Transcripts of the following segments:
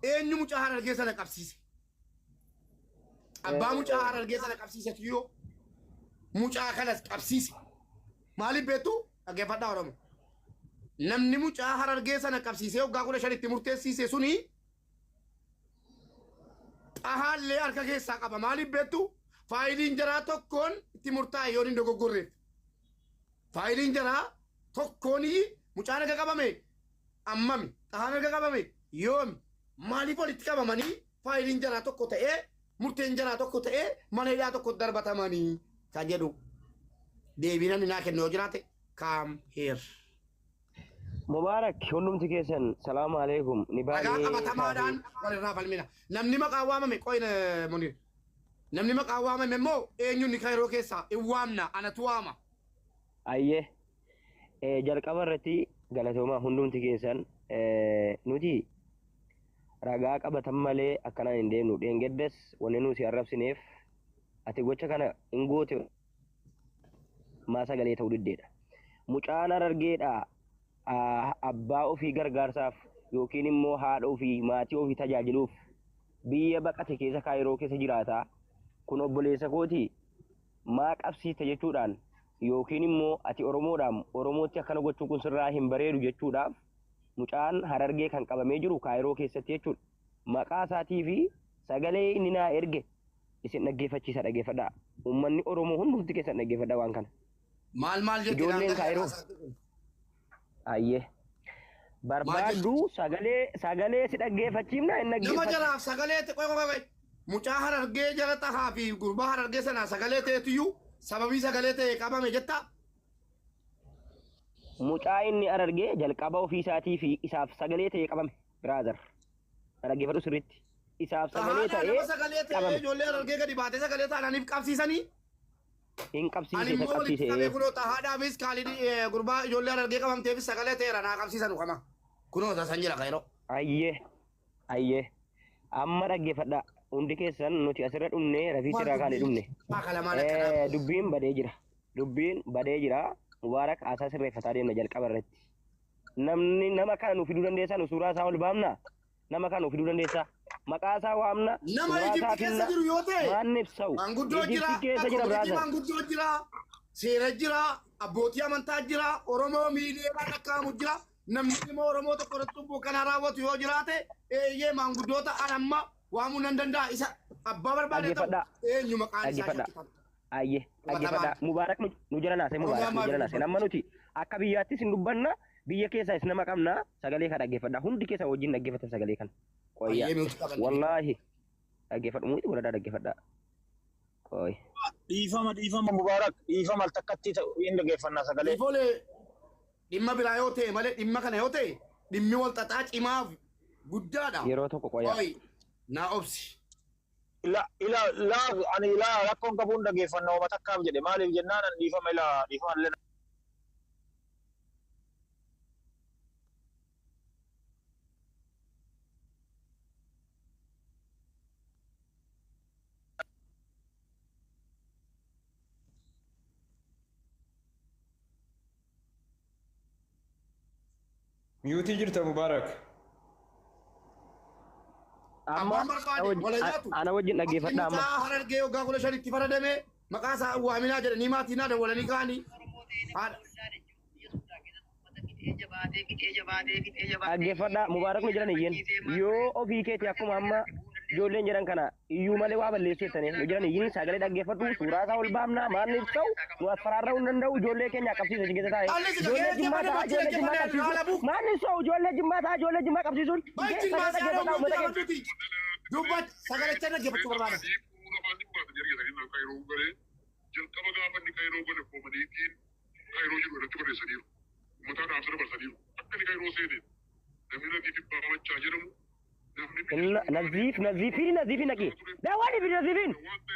Eenyu mucaa Harargee sana qabsiise? Abbaa mucaa Harargee sana qabsiisetu yoo mucaa kanas qabsiise. Maaliif beektu? Dhaggeeffadhaa Oromoo. Namni mucaa Harargee sana qabsiisee waggaa 15 itti murteessiise suni xahaallee harka keessaa qaba. Maaliif beektu? Faayiliin jaraa tokkoon itti murtaa'e yoon hin dogoggorreef. Faayiliin jaraa tokkoon mucaan erga qabame ammami? Xahaan erga qabame yoomi? Maaliif walitti qabamanii faayiliin jaraa tokko ta'ee murteen jaraa tokko ta'ee mana hidhaa tokko darbatamanii kan jedhu deebii namni naa kennu yoo jiraate come here. Mubaarak hundumti keessan salaamu alaikum ni Ragaa baanee qabatamaadhaan kaafee. walirraa falmina. Namni maqaan waamame qoyna Munir. Namni maqaan waamame immoo eenyu ni kayroo keessaa hin waamna anatu waama. Ayyee jalqaba irratti galatoomaa hundumti keessan nuti ragaa qabatan malee akkanaan hin deemnu. Dheengaddas wanni nuti si arrabsineef ati gocha kana hin goote maa sagalee ta'uu diddeedha. Mucaan Harargeedha abbaa ofii gargaarsaaf yookiin immoo haadha ofii maatii ofii tajaajiluuf biyya baqate keessa Kaayiroo keessa jiraata. Kun obboleessa kooti maa qabsiiste jechuudhaan yookiin immoo ati Oromoodhaam Oromootti akkana gochuu kun sirraa hin bareedu jechuudhaaf mucaan Harargee kan qabamee jiru Kaayiroo keessatti jechuudha. Maqaa isaatii fi sagalee inni naa erge isin dhaggeeffachiisa dhaggeeffadhaa. Uummanni Oromoo hundumti keessan dhaggeeffadhaa waan kana. Maal maal jetti Ijoolleen daangaa Kaayiroo. haasaatti kun? Ayyee. Barbaaddu sagalee sagalee si dhaggeeffachiifna hin Nama dhaggeeffattu. jalaaf sagalee ta'e qoy qoy qoy. Mucaa Harargee jala xahaa fi gurbaa Harargee sanaa sagalee ta'etuyyuu sababii sagalee ta'e qabame jettaa? Mucaa inni Harargee jalqaba ofii isaatii fi isaaf sagalee ta'e qabame. Brother. Dhaggeeffadhu sirriitti. Isaaf sagalee Xahaadhaa ta'ee nama sagalee ta'e qabame. ijoollee Harargee gadi baatee sagalee taananiif qabsiisanii. Hin Ani qabsiise isa immoo walitti qabsiise. qabee kunoo xahaadhaafis kaalidii gurbaa ijoollee Harargee qabamteefis sagalee ta'eera naa qabsiisanu kama. Kunoo tasan jira kayroo. Ayyee. Ayyee. Amma dhaggeeffadhaa. Hundi keessan nuti asirra dhumnee rafii sirraa kaane dhumne. Shaakalamaan akkanaa. Dubbiin badee jira. Dubbiin badee jira. Mubaarak haasaa sirreeffataa deemna jalqaba irratti. Namni nama kana nu fiduu dandeessaa nu suuraa isaa ol baafna. Nama kana nu fiduu dandeessaa. Maqaa isaa waamna. Nama Suuraa isaa Ijipti keessa finna. jiru yoo ta'e Maan ibsa'u. maanguddoo jira, Ijipti keessa jira koominitii brother. maanguddoo jira, seera jira, abbootii amantaa jira, Oromoo miiliyoonaan lakkaa'amu jira. Namni ilma Oromoo tokko irratti cubbuu kana raawwatu yoo jiraate eeyyee maanguddoota an amma waamuu nan danda'a. Isa abbaa barbaade ta'u Dhaggeeffadhaa. eenyu maqaan isaa Dhaggeeffadhaa. shakkifama. Ayyee dhaggeeffadhaa. Mubaarak nu nu jala naasee Oromoo Mubaarak nu ammaa jala naasee. dubbatu. Amma nuti akka biyyaattis hin dubbanna biyya keessaas nama qabna sagalee kana dhaggeeffadhaa. Hundi keessa wajjin dhaggeeffatan sagalee kana. Qoyyaa. Ayyee nuti qabanne. Wallaahi dhaggeeffadhu mucii godhadhaa dhaggeeffadhaa. Qoy. Dhiifama dhiifama Mubaarak dhiifama al takkatti ta'u hin dhaggeeffannaa sagalee. Ifolee dhimma biraa yoo ta'e malee dhimma kana yoo ta'e dhimmi wal xaxaa cimaa fi guddaadha. Yeroo tokko qoyaa. Qoy naa obsi. Ila ila laa ani ilaa rakkoon qabuun dhaggeeffanna homa takkaaf jedhe maaliif jennaan an dhiifama ilaa dhiifama illee Miyuutii jirta Mubaarak. Amma Abbaan barbaade wala nyaatu. ana wajjin dhaggeeffadhaa amma. Mucaa Harargee waggaa 15 itti faradame maqaa isaa waaminaa jedhanii maatii naa dawwalanii ka'anii. Haadha. Dhaggeeffadhaa Mubaarak nu jiran iyyin yoo ofii keeti akkuma amma ijoolleen jedhan kana iyyuu malee waa balleessuu jettanii nu jiran iyyin sagalee dhaggeeffadhu suuraa isaa ol baafna maal nuuf ta'u nu asfaraarra'uu hin danda'u ijoollee keenya qabsiisa isin keessa taa'e Alli si ijoollee dhaggeeffadhu, jimmaa ta'a ijoollee jimmaa dhaggeeffadhu, haala qabsiisu buuk. maal nuuf ta'u ijoollee jimmaa ta'a ijoollee jimmaa qabsiisuun Baay'ee sagalee maasii dhaggeeffadhaa haadha uummata keenya. uummatni dubbat sagalecha dhaggeeffachuu barbaada. Jalqaba gaafa inni Kaayiroo gale koomaniitiin Kaayiroo jiru irratti barreessaniiru. Uummataa dhaamsa dabarsaniiru. Akka inni Kaayiroo seeneen namni Naziif Ibbaa Machaa jedhamu namni biyya Inna Naziif Naziif fidi Naziifin dhaqi dawwali fidi Naziifin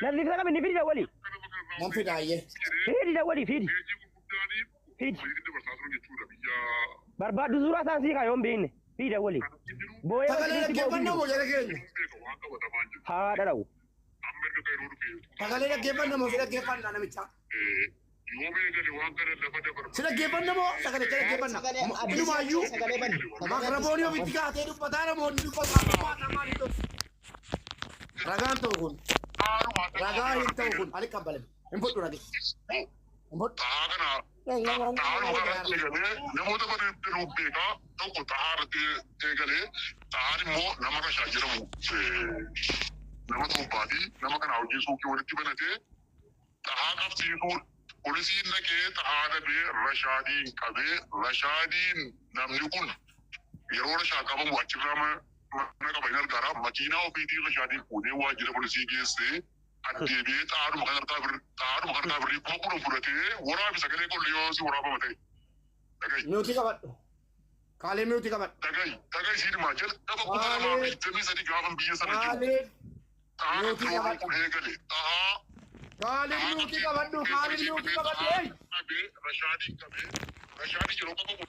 Naziif sana qabni fidi dawwali akka nama kanarraa Nan fida ayyee. fidi dawwali fidi peejii gurguddaaniin fidi koomaniitiin dabarsaa turan jechuudha biyya barbaaddu suuraa isaan sii kaayoon beekne fidi dawwali kana inni booyee Sagalee wajjin si boo'u dhaggeeffannaa jiru moo jara keenya? beeka waan qabatamaa hin jiru. haadha dha'u Amma erga Kaayiroo dhufee Sagalee dhaggeeffannaa moo si dhaggeeffannaa namichaa? Yoom eegale waan kana lafa dabarfatee. Si dhaggeeffanna moo sagalee dhaggeeffanna? Sagalee addisii Inumaayyuu sagalee bani. makraboonii ofitti kaatee dubbataa namoonni dubbatu akkuma maaliif ta'u? Ragaan ta'u kun ragaa hin ta'u kun ali qabbalame hin fudhu ragi. Hin fudhu. Xahaa kana xahaa irratti eegalee namoota bareedduu beekaa tokko xahaa irratti eegalee xahaan immoo nama Rashaa jedhamu nama torbaatii nama kana hojii suuqii walitti banatee xahaa qabsiisuu poolisiin dhaqee xahaa dhabee Rashaadiin qabee Rashaadiin namni kun yeroo Rashaa qabamu achirraa mana qaba hin argaara makiinaa ofiitiin Rashaadiin fuudhee waajjira poolisii geessee addeebi'ee xahaadhuma kan harkaa birrii xahaadhuma kan harkaa birrii 10,000 fudhatee waraabi sagalee qolli yoo si waraabama ta'e. Dhaga'i. Mute qabadhu. Kaalee mute qabadhu. Dhaga'i dhaga'i siidhumaa jalqaba 2023 gaafa biyya sana jiru. Kaalee Xahaa mute irratti qabadhu. kun eegale xahaa Kaalee mute qabadhu. Kaalee mute qabadhu. Hey! qabee Rashaadiin qabee Rashaadii yeroo qabamu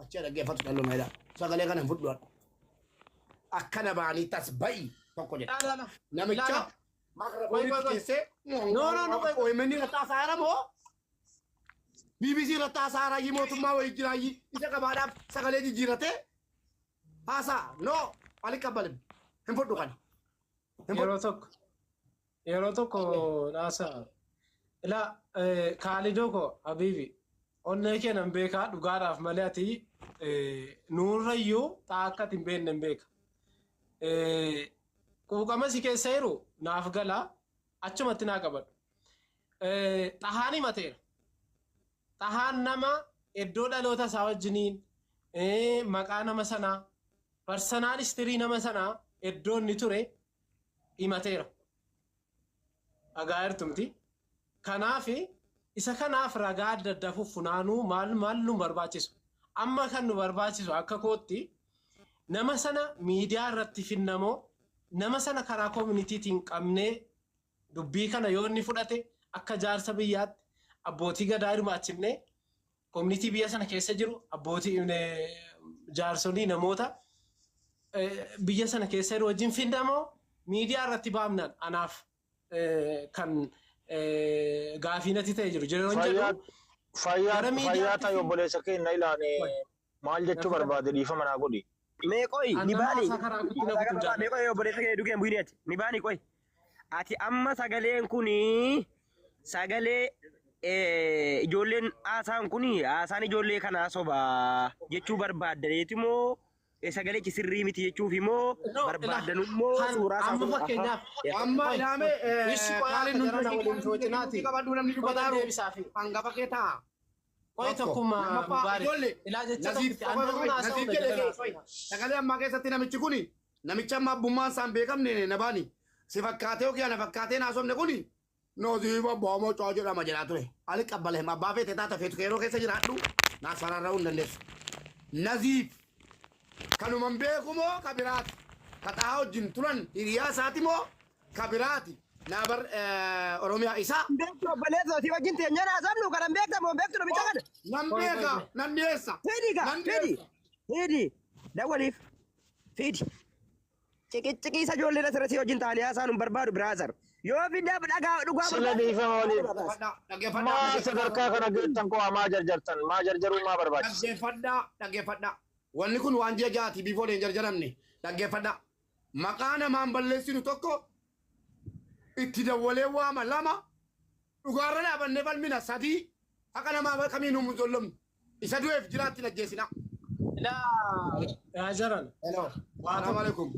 Achi dhaggeeffatu dhalloo meedha. Sagalee kana hin fudhu. Akkana ba'anii tas ba'i tokko jedha. Ilaala. Namicha Ilaala. makraboonitti keessee No, no, no. OMN irratti haasa'aa moo BBC irratti haasa'aa raayyii mootummaa wayii jiraayyii isa qabaadhaaf sagalee jijjiiratee haasa'a. No, ali qabbalem. Hin fudhu kana. Hin fudhu. Yeroo tokko naasa'a. Ilaa Kaalidoo ko Habiibi onnee kee nan beekaa dhugaadhaaf malee ati nuurrayyuu xaa akka ati hin beekne hin beeka. Quuqama si keessa jiru naaf galaa achumatti naa qabadhu. Xahaan himateera. Xahaan nama iddoo dhaloota isaa wajjiniin maqaa nama sanaa personal history nama sanaa iddoo inni ture himateera. Dhagaa jirtu miti. Kanaaf isa kanaaf ragaa adda addaa fuffunaanuu maal maal nu barbaachisu. Amma kan nu barbaachisu akka kootti nama sana miidiyaa irratti finnamoo nama sana karaa communitytiin qabnee dubbii kana yoo inni fudhate akka jaarsa biyyaatti abbootii gadaa hirmaachifnee community biyya sana keessa jiru abbootii jaarsolii namoota biyya sana keessa jiru wajjin finnamoo miidiyaa irratti baafnaan anaaf kan gaafii natti ta'e jiru. Yeroo jedhu Fayyaa gara fayyaa miidiyaatti ta'e obboleessa keenya ilaane maal jechuu barbaade dhiifama naa godhi. Mee qoy ni Annama baani. haasaa karaa guddina kutuu jaalladha. Mee qoy obboleessa kee dukeen bu'ini ati. Ni baani qoy. Ati amma sagaleen kuni sagalee ijoolleen haasaan kuni haasaan ijoollee kanaa sobaa jechuu barbaaddaneeti moo sagalechi sirrii miti jechuuf immoo No, barbaaddan immoo kan suuraa isaa amma kun fakkeenyaaf Amma ilaame Ishi qoyaa kaaliin akka jara waliin too'inaati. qabadhu namni dubbataa jiru deebisaa fi hangafa kee ta'a. qoy tokkummaa Lammaffaa Mubaarik. ijoollee Ilaa jecha Naziif tokkitti annan haasa'u Naziif jedhe kee sagalee ammaa keessatti namichi kuni namicha amma abbummaan isaan beekamne na baani si fakkaatee yookiin ana fakkaatee naasofne kuni Naziif abbaa mocaa jedhama jedhaa ture. Ali qabbalee abbaa feete taata feetu yeroo keessa jiraadhu naaf sararra'uu hin dandeessu. Naziif kanuman beeku moo ka biraati? Ka xahaa wajjin turan hiriyaa isaati moo ka biraati? Naa bar Oromiyaa isaa Beektu obboleessa si wajjin teenyee haasofnu kana beekta moo beektu namicha kana? Nan beeka nan dhiyeessa. Fidi ka Nan fidi dhiyeessa. fidi dawwaliif fidi. Ciqiciqii isa ijoolleen asirratti si wajjin taa'anii haasa'an hin barbaadu brother. Yoo fiddaa dhagaa dhugaa Sila dhiifama waliin. Dhaggeeffadhaa dhaggeeffadhaa. Maa sadarkaa kana geettan koo maa jarjartan maa jarjaruu maa barbaachisa. Dhaggeeffadhaa dhaggeeffadhaa. Wanni kun waan ji'a ja'aati biifoolee hin jarjaramne dhaggeeffadhaa. Maqaa namaan balleessinu tokko itti dawwalee waama lama dhugaarra dhaabannee falmina sadii haqa namaa kamiin nu zollomnu isa du'eef jiraatti ajjeesina. Ilaa yaa jaran. Hello. Salaamu alaikum.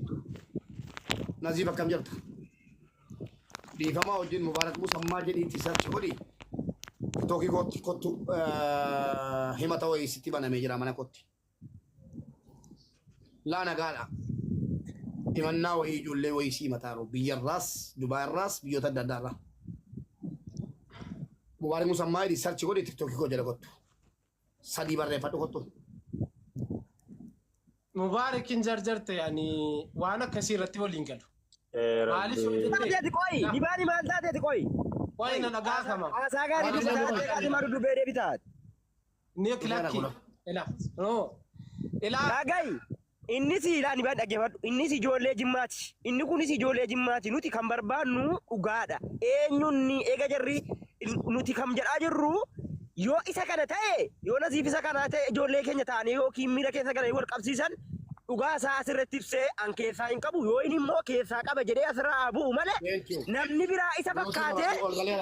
Naziif akkam jirta? Dhiifamaa wajjin Mubaarak Musammaa jedhiitti search godhi. Tiktookii kootti kottu himata wayii sitti banamee jira mana kootti. Laa nagaadha. Himannaa wayii ijoollee wayii sii himataa jiru. Biyyarraas, Dubaayirraas, biyyoota adda addaarraa. Mubaarak Musammaa jedhi search godhi tiktookii koo jala kottu. Sadii barreeffadhu kottu. Mubaarakin jarjarte ani waan akkasii irratti waliin galu. Maaliif yoo jette Taateeti qoyi dibaani maal taateeti qoyi. qoyi na dhagaa kama. Haasaa gaarii dubbataa ta'e maal dubbee deebitaat. Ni kilakki. Ilaa no. Ilaa Dhagayi innis ilaa ni dhaggeeffadhu innis ijoollee jimmaati inni kunis ijoollee jimmaati nuti kan barbaadnu dhugaadha eenyuun eega jarri Nuti kam jedhaa jirru, yoo isa kana ta'e, yoo Naziif isa kana ta'e, ijoollee keenya ta'anii yookiin miira keessa galanii wal qabsiisan, dhugaa isaa asirratti ibsee an keessaa hin qabu, yoo inni immoo keessaa qaba jedhee asirraa haa bu'u malee Thank you. namni biraa isa fakkaatee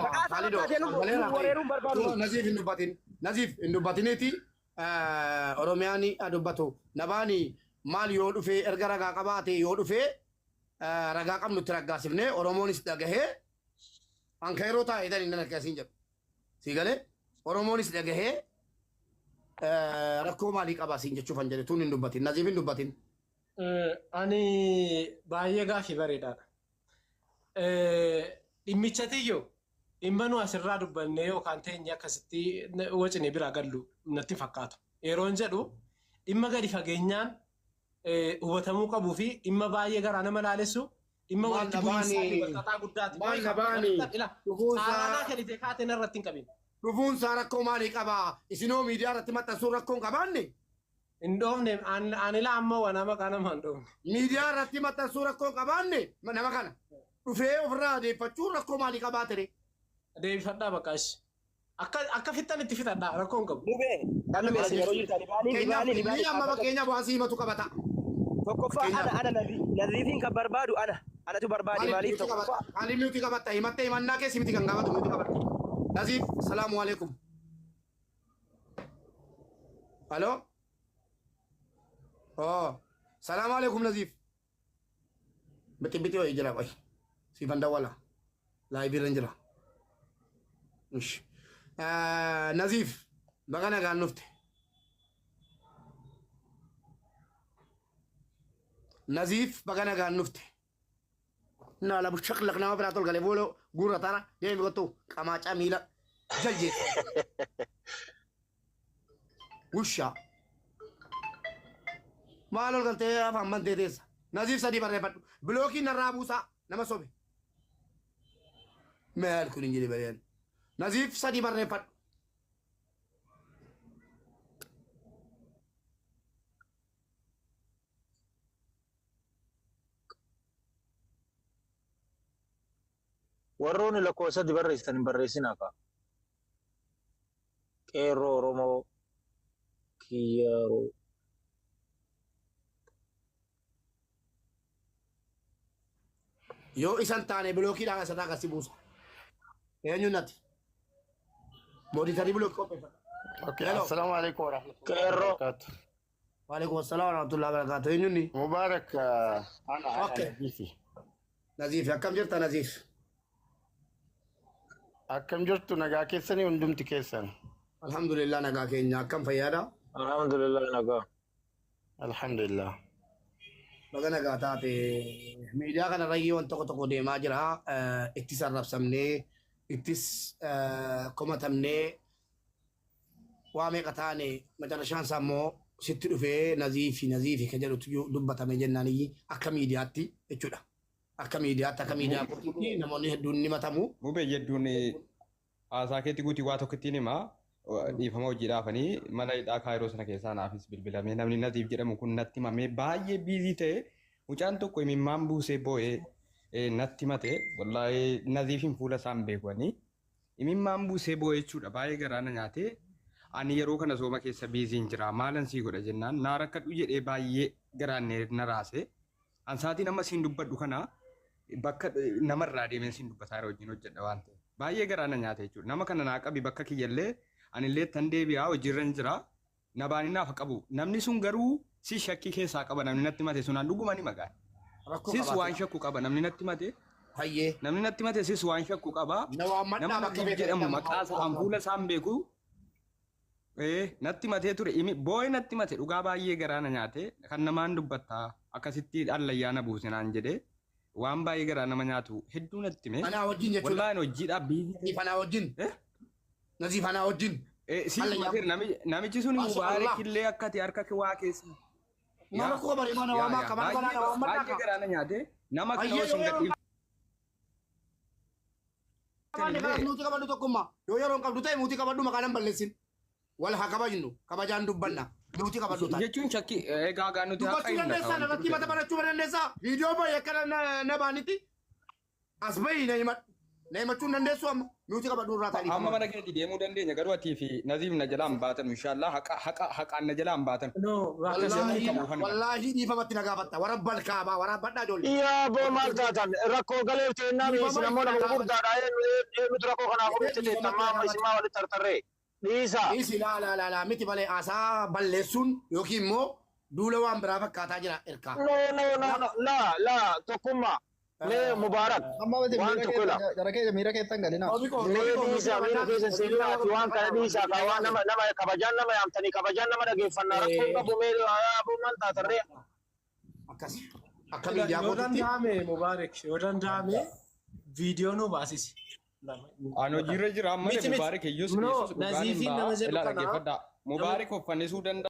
maqaa isaa fakkaatee nu weeraruun barbaadu. Naziif hin dubbatin. Naziif hin dubbatiniiti. Oromiyaan haa dubbatu. Nabaani maal yoo dhufee erga ragaa qabaate, yoo dhufee ragaa qabnu itti raggaasifnee Oromoonis dhagahee anka yeroo taa'e tan inni akkasiin jedhu. Sii galee, Oromoonis dhagahee rakkoo maalii qabaa siin jechuuf han jedhe tun hin dubbatin. Naziif hin dubbatin. Ani baay'ee gaaffii bareedaadha. Dhimmicha tiyyoo dhimma nu asirraa dubbannee yookaan teenye akkasitti wacine biraa gallu natti fakkaatu. Yeroon jedhu dhimma gadi fageenyaan hubatamuu qabuu fi dhimma baay'ee garaa nama laalessu, dhimma Maal walitti bu'iinsaa fi nabaani? walxaxaa guddaati. Maal nabaani? Saaraanaa kennitee kaatee narratti hin qabin. Dhufuunsaa rakkoo maalii qabaa? Isinoo miidiyaa irratti maxxansuun rakkoo hin qabaanne? Hin dhoofne, ani laa amma waan maqaa namaa hin dhoofne. Miidiyaa irratti maxxansuu rakkoo hin qabaanne, nama kana dhufee ofirraa adeeffachuun rakkoo maalii qabaa ture? Deebifadhaa bakka achi. Akka fixan itti fixadhaa, rakkoo hin qabu. Mubee, namni beeku yeroo jirtan Libaanii Fakkeenyaaf Libaanii inni Libaanii amma fakkeenyaaf waan si himatu qabata. Tokkoffaa ana Naziifiin kan barbaadu ana anatu barbaade. Maaliif? Tokkoffaa Maaliif nuti qabatta? Himattee himannaa keessi miti kan gaafatu, nuti qabatta. Naziif, salaamu alaikum. Halo? Oh, salaamu alaikum Naziif. Biti biti wayii jira qoy. Siifan dawwala. Live irra jira. Ish. Naziif, baga nagaan dhufte. Naziif, baga nagaan dhufte. Naala shaqlaq nama biraa tolgalee booloo guurra tara deemi kottu qamaacaa miila jaljeessa. Wushaa. Maal ol galtee afaan bantee teessa? Naziif sadii barreeffadhu. Bilookiin narraa buusaa nama sobe. Maal kun hin jedhe bareen. Naziif sadii barreeffadhu. Warroonni lakkoofsa sadi barreessitan hin barreessinaa kaa. Qeerroo Oromoo Kiyyaroo. Yoo isan taane bilookiidhaan asirraa akkasi buusa. Eenyuun nati? Mooditarii bilookii qopheeffadha. Okay, Hello. assalamu alaikum warahmatullahi Qeerroo. wabarakatuh. Waalaikum assalam warahmatullahi wabarakatuh. Eenyuun ni? Mubarak, ana Okay. Nazifi. Naziif, akkam jirta Naziif? Akkam jirtu, nagaa keessanii hundumti keessan? Alhamdulillah, nagaa keenya, akkam fayyaadha? Alhamdulillah, nagaa. Alhamdulillah. Baga nagaa taate. Miidiyaa kanarra waan tokko tokko deemaa jira. Ittis arrabsamnee, ittis komatamnee, waa meeqa taane, macarrashaan isaa immoo sitti dhufee Naziifi Naziifi kan jedhutu dubbatame jennaan akka miidiyaatti jechuudha. Akka miidiyaatti, akka miidiyaa kootiitti namoonni hedduun ni matamu. Mubee, jedhuun haasaa keetti guutii waa tokko ittiin himaa, dhiifama hojii dhaafanii mana hidhaa Kaayiroo sana keessaa naafis bilbilamee namni Naziif jedhamu kun natti himamee baay'ee busy ta'e. Mucaan tokko imimmaan buusee boo'ee natti himate. Wallaahi, Naziifin fuula isaan beekanii imimmaan buusee boo'ee jechuudha, baay'ee garaa na nyaate. Ani yeroo kana sooma keessa busyn jira, maalan sii godha jennaan naa rakkadhu jedhee baay'ee garaan na raase. An sa'aatiin amma siin dubbadhu kana bakka namarraa deemeen siin dubbataa yeroo wajjin hojjedha waan ta'eef. Baay'ee garaa na nyaate jechuudha. Nama kana naa qabi, bakka kiyyallee anillee tan deebi'aa, hojiirra hin jira. Na baanii naaf qabu. Namni sun garuu si shakkii keessaa qaba, namni natti mate sunaan dhuguma ni magaan. Rakkoo Sis waan qabaate. shakku qaba namni natti mate. Hayyee. Namni natti mate sis waan shakku qaba. Na waammadhaa Nama bakka Naziif jedhamu maqaa isaa an fuula isaan beeku. Natti matee ture. Boo'ee natti mate, dhugaa baay'ee garaa na nyaate. Kan namaan dubbattaa akkasitti allayyaa na buuse naan jedhee waan baay'ee garaa nama nyaatu hedduu natti hime. Anaa wajjin jechuudha. Wallaahi, hojiidhaaf busy. Naziif anaa wajjin. Eh? Naziif anaa wajjin. Si Allayyaa. himateera, namichi sun Masha Mubaarak Allah. illee akka ati harka kee waa keessa. Nama koo bari mana waamaa qaban kanaa na waammadhaa Baay'ee qaba. garaa na nyaate. Nama kana Hayyee, osoo hin yoo gadhiifne Qabaanne kanaaf nuti qabadhu tokkummaa. Yoo yeroo hin qabdu ta'e muutii qabadhu, maqaa nan balleessin. Wal haa kabajnu, kabajaan dubbanna. Nuti qabadhu ta'a. Jechuun shakkii egaa gaa nuti haqa Dubbachuu himna dandeessaa, wanti namatti mata dhufe. banachuu dandeessaa. Viidiyoo baay'ee akka na baanitti as bahi na himadhu. Na himachuu hin dandeessu amma. Nuti qabadhu irraa taa'ii. Amma mana keetti deemuu dandeenya garuu atii fi Naziif na jalaan baatan inshaallah haqa haqa haqaan na jalaan baatan. No, Wallaahi wallaahi dhiifamatti na gaafatta. Warra balkaabaa waraabadhaa ijoollee. Yaa boo maal taatan rakkoo galeef teennaa isin ammoo nama gurguddaadha eenyutu rakkoo kanaaf ofitti teettammaa amma isin maa walitti tartarree dhiisa. Dhiisi laa laa laa laa miti malee haasaa balleessuun yookiin immoo duula waan biraa fakkaataa jira erkaa. No no no no la la tokkummaa mee Mubaarak Amma miti waan miira tokko ila. keessa jara keessa miira keessa hin galinaa. Mee dhiisa miira keessa seenaa ati waan kana dhiisa kaa waan nama nama kabajaan nama yaamtanii kabajaan nama dhageeffannaa rakkoo qabu mee aboo maal taatarree. Akkas akka miidiyaa Yoo kootitti. danda'ame Mubaarak yoo danda'ame viidiyoo nu baasisi. Ani hojiirra jira amma Miti, miti. Mubaarik iyyus No, Yesuus dhugaan hin Naziifiin nama ba'a. jedhu Ilaa kana- dhaggeeffadhaa. Mubaarik of fannisuu danda'a.